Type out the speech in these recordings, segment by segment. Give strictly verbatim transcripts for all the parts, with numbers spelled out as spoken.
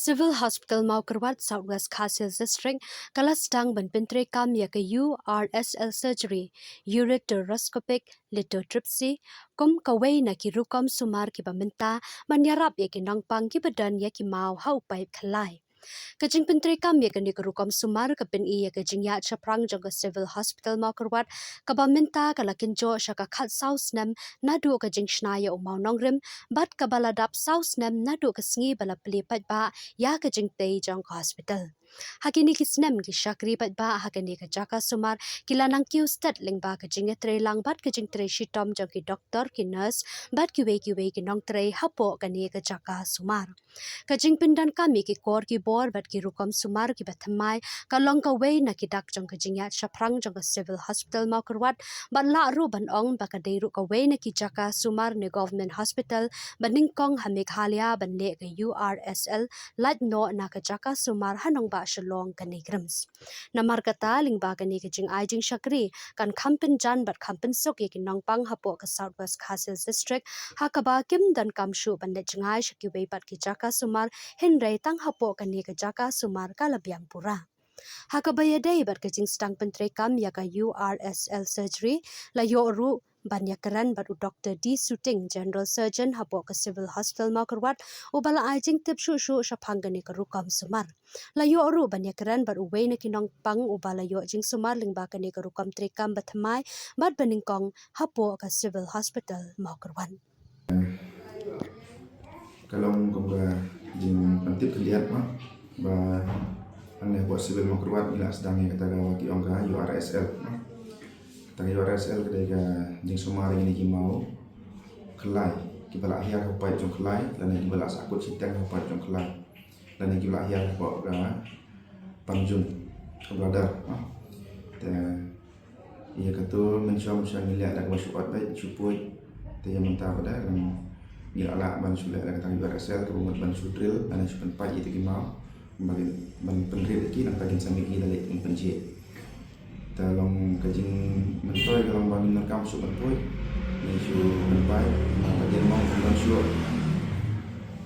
Civil Hospital Mawkyrwat, South West Khasi Hills District, ka la sdang ban pyntreikam ïa ka U R S L surgery, ureteroscopic lithotripsy, kum kawei na ki rukom sumar kiba mynta ban ïarap ïa ki nongpang kiba don ïa ki maw ha u paip khlai. Ka jingpyntreikam ïa kane ka rukom sumar ka pyni ïa ka jingïaid shaphrang jong ka Civil Hospital Mawkyrwat, kaba mynta ka la kynjoh sha ka khatsaw snem naduh ka jingshna ïa u maw nongrim, bad kaba la dap saw snem naduh ka sngi ba la plie paidbah ïa ka jingtei jong ka hospital. Ha kine ki snem, ki shakri paidbah ha kane ka jaka sumar ki la nang kiew stet lyngba ka jingïatreilang bad ka jingtrei shitom jong ki doktor, ki nurse bad kiwei kiwei ki nongtrei hapoh kane ka jaka sumar. Ka jingpyndonkam ïa ki kor ki bor bad ki rukom sumar kiba thymmai ka long kawei na ki dak jong ka jingïaid shaphrang jong ka Civil Hospital Mawkyrwat, bad lah ruh ban ong ba ka dei ruh kawei na ki jaka sumar ne Government Hospital ba nyngkong ha Meghalaya ban leh ka U R S L lait noh na ka jaka sumar ha nongbah Shillong kane ka RIMS. Namar kata, lyngba kane ka jingai jingshakri, kan kham pynjan bad kham pynsuk ïa ki nongpang hapoh ka South West Khasi Hills District, ha kaba kim donkam shuh ban leit jngai sha kiwei pat ki jaka sumar, hynrei tang hapoh kane ka jaka sumar ka la biang pura. Ha kaba ïadei bad ka jingsdang pyntreikam ïa ka U R S L surgery, la ïoh ruh ban ïakren bad u Doktor D Suting, General Surgeon hapoh ka Civil Hospital Mawkyrwat, uba la ai jingtip shuh shuh shaphang kane ka rukom sumar. La ïoh ruh ban ïakren bad uwei na ki nongpang uba la ïoh jingsumar lyngba kane ka rukom treikam ba thymmai bad ba nyngkong hapoh ka Civil Hospital Mawkyrwat. Ka long kum ka jingpyntip khyndiat ma ba hangne hapoh Civil Mawkyrwat ngi la sdang ïa kata ka, ki ong ka U R S L ma. Kata ka U R S L ka dei ka jingsumar ïa kine ki maw khlai kiba la hiar ha u paip jong khlai lane kiba la sahkut shiteng ha u paip jong khlai lane kiba la hiar hapoh ka panjung, ka bladder ma. Te ïa kato mynshuwa mynshuwa ngi leh da kaba shu ot beit, shu puid. Te ïa mynta pat de ngi la lah ban shu leh da kata ka U R S L kaba mut ban shu drill lane shu pynpait ïa kita ki maw ba kin, ban pynrit ïa ki, nangta kin sa mih ïa ki da leit ban pynjhieh. Te long ka jingmyntoi ka long ba ngim donkam shuh ban puid, ngi shu pynpait, nangta kin mong ban shu.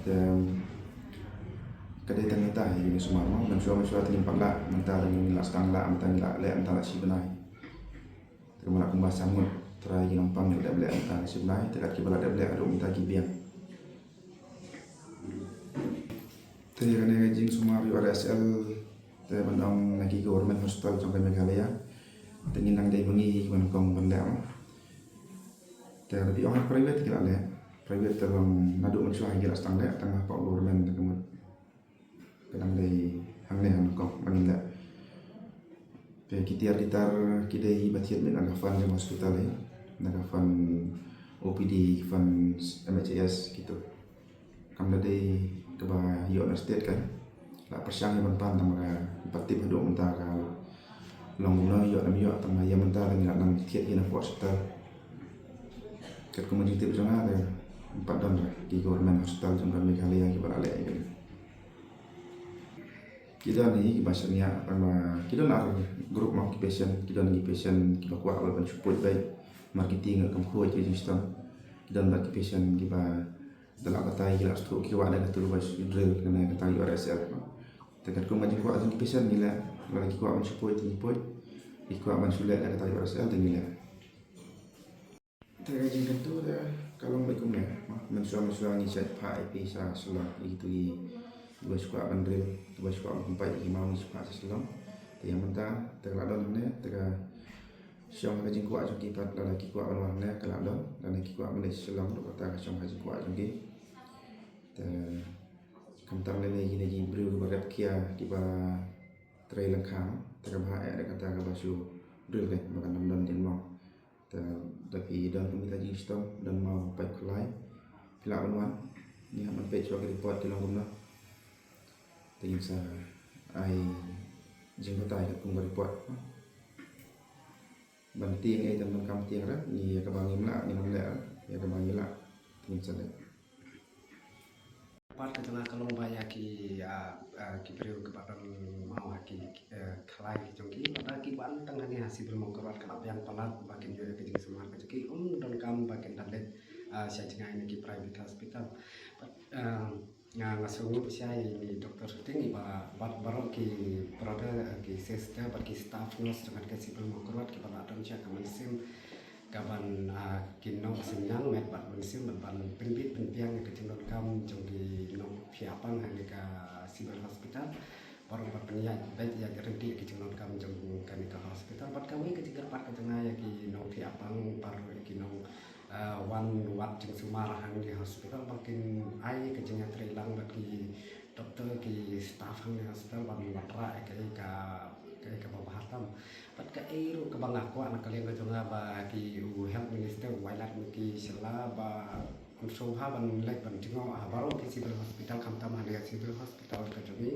Te ka dei tang kata ïa kine ki sumar ma, mynshuwa mynshuwa te ngim pat lah, mynta te ngi la sdang lah, mynta ngi la leh mynta la shi bnai. Te kumba lah kumba san ngut trai ki nongpang ngi la dep leh mynta la shi bnai, te kat kiba la dep leh haduh mynta ki biang. Te ïa kane ka jingsumar U R S L te ban ong na ki government hospital jong ka Meghalaya, te ngin nang dei ma ngi kiba nyngkong ban leh ma. Te lada phi ong ha private ki la leh, private te long naduh mynshuwa ki la sdang leh, tang hapoh government te ka mut ka dang dei hangne ha nyngkong ba ngin leh. Te ki tiar ki tar ki dei ba thied beit na ka fund jong hospital hi, na ka fund O P D, fund M H I S kito. Kam da dei kaba ïoh na state kan. La pyrshang ïa ban pan tang ba ka pat tip haduh mynta ka long kumno ïoh nam ïoh, tang ba ïa mynta la ngi la nang thied hi na ka hospital. Katkum ka jingtip jong nga te pat don ki government hospital jong ka Meghalaya kiba la leh ïa kane. Ki don hi kiba shaniah, tang ba ki don ar group ma ki patient, ki don ki patient kiba kwah ban shu puid beit, namar ki tieng kam khuid ki jingshitom. Ki don bad ki patient kiba da lah batai ki la stroke, ki kwah da ka tool ba shu drill kane kata U R S L. Te katkum ka jingkwah jong ki patient ngi leh, lada ki kwah ban shu puid te ngi puid, ki kwah ban shu leh da kata U R S L te ngi leh. Te ka jingkyntu te ka long beit kumne, ma, mynshuwa mynshuwa ngi shait phah ïa phi sha Shillong, ïa kito kiba shu kwah ban drill, kiba shu kwah ban pynpait ïa ki maw ngi shait phah sha Shillong. Te ïa mynta te ka la don hangne, te ka shong ha ka jingkwah jong ki pat, lada ki kwah ban wan hangne ka la don, lada ki kwah ban leit sha Shillong ruh kata ka shong ha ka jingkwah jong ki. Te khamtam lane kine ki briew kiba rep khia kiba trei lyngkha, te kaba hap eh da kata kaba shu drill, ba kan ym don jingmong. Te lada phi don kum kita jingshitom, don maw paip khlai, phi lah ban wan. Ngi hap ban peit shuwa ki report ki long kumno. Te ngin sa ai jingbatai katkum ka report. Ban tieng ei te ban kam tieng re, ngi ïa kaba ngim lah ngin ym leh, ïa kaba ngi lah te ngin sa leh. Part ka jong nga ka long ba ïa ki, ah, ah, ki briew kiba don maw ha ki, eh, khlai ki jong ki, lada ki wan tang hangne ha Civil Mawkyrwat ka la biang palat ba kin ïoh ïa ka jingsumar ka jong ki, ym donkam ba kin da leit, ah, sha jngai na ki private hospital. But, ah, Nga nga sngewbha ïa i Doctor Suting, i ba bad baroh ki brother, eh, ki sister bad ki staff nurse jong ka Civil Mawkyrwat kiba la don sha ka mynsiem kaban, ah, ki nongshong synñiang met bad mynsiem bad ban pynbit pynbiang ïa ka jingdonkam jong ki nongpyni pang ha kane ka Civil Hospital. Baroh ban pynïaid beit ïaid ryntih ïa ka jingdonkam jong kane ka hospital bad kawei ka jingkyrpad ka jong nga ïa ki nongpyni pang baroh ïa ki nong, ah, wan wad jingsumar hangne ha hospital ba kin ai ka jingïatreilang bad ki doktor ki staff hangne ha hospital ban wanrah ïa kaei ka, kaei kaba bha tam. Bad kaei ruh kaba nga kwah na ka liang ka jong nga ba ki u Health Minister u Wailadmiki Shylla ba un sngewbha ban leit ban jngoh ha baroh ki Civil Hospital, khamtam hangne ha Civil Hospital ka jong ngi.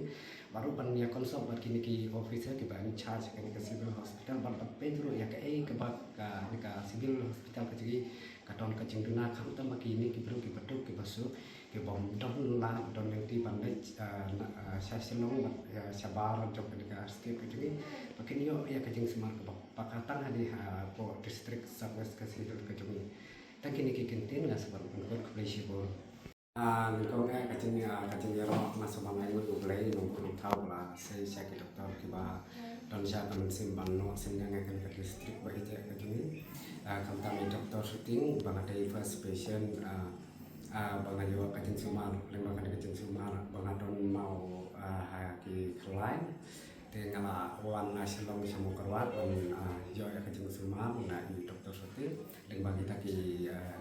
Baroh ban ïa consult bad kine ki officer kiba in charge kane ka Civil Hospital bad ban peit ruh ïa kaei kaba kane ka Civil Hospital ka jong ngi ka don ka jingduna, khamtam ba kine ki briew kiba duk kiba suk, kibym don lad don lynti ban leit, ah, na, ah, sha Shillong bad, ah, shabar jong kane ka state ka jong ngi, ba kin ïoh ïa ka jingsumar kaba paka tang hangne hapoh District South West Khasi Hills ka jong ngi. Tang kine ki kyntien, nga sngewbha ban pynkut, khublei shibun. Ah, nyngkong eh ka jing, ah, ka jingïaroh nga sngewbha ai nguh ïa U Blei, Nongbuh Nongthaw ba la sei sha ki doktor kiba don sha ka mynsiem ban noh synñiang ïa kane ka district ba ïeit ka jong ngi. Ah, khamtam i Doctor Suting ba nga dei first patient, ah, ah, ba nga ïoh ka jingsumar, lyngba kane ka jingsumar ba nga don maw, ah, ha ki khyllai. Te nga la wan na Shillong sha Mawkyrwat ban, ah, ïoh ïa ka jingsumar na i Doctor Suting. Lyngba kita ki, ah,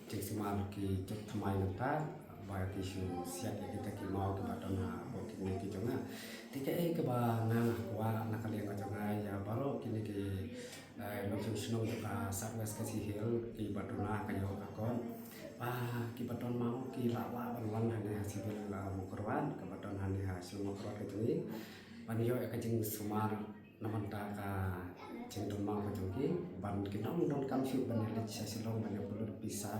jingsumar ki jot thymmai nangta ba ki shu siat ïa kita ki maw kiba don hapoh ki kmie ki jong nga. Te kaei kaba nga nga kwah na ka liang ka jong nga ïa baroh kine ki, eh, nongshong shnong jong ka South West Khasi Hills kiba duna ka ïoh ka kot, ba kiba don maw ki lah lah ban wan hangne ha Civil, ah, Mawkyrwat, kaba don hangne ha Civil Mawkyrwat ka jong ngi, ban ïoh ïa ka jingsumar na bynta ka jingdon maw ka jong ki, ban kin ym donkam shuh ban ïa leit sha Shillong ban ïa pynlut pisa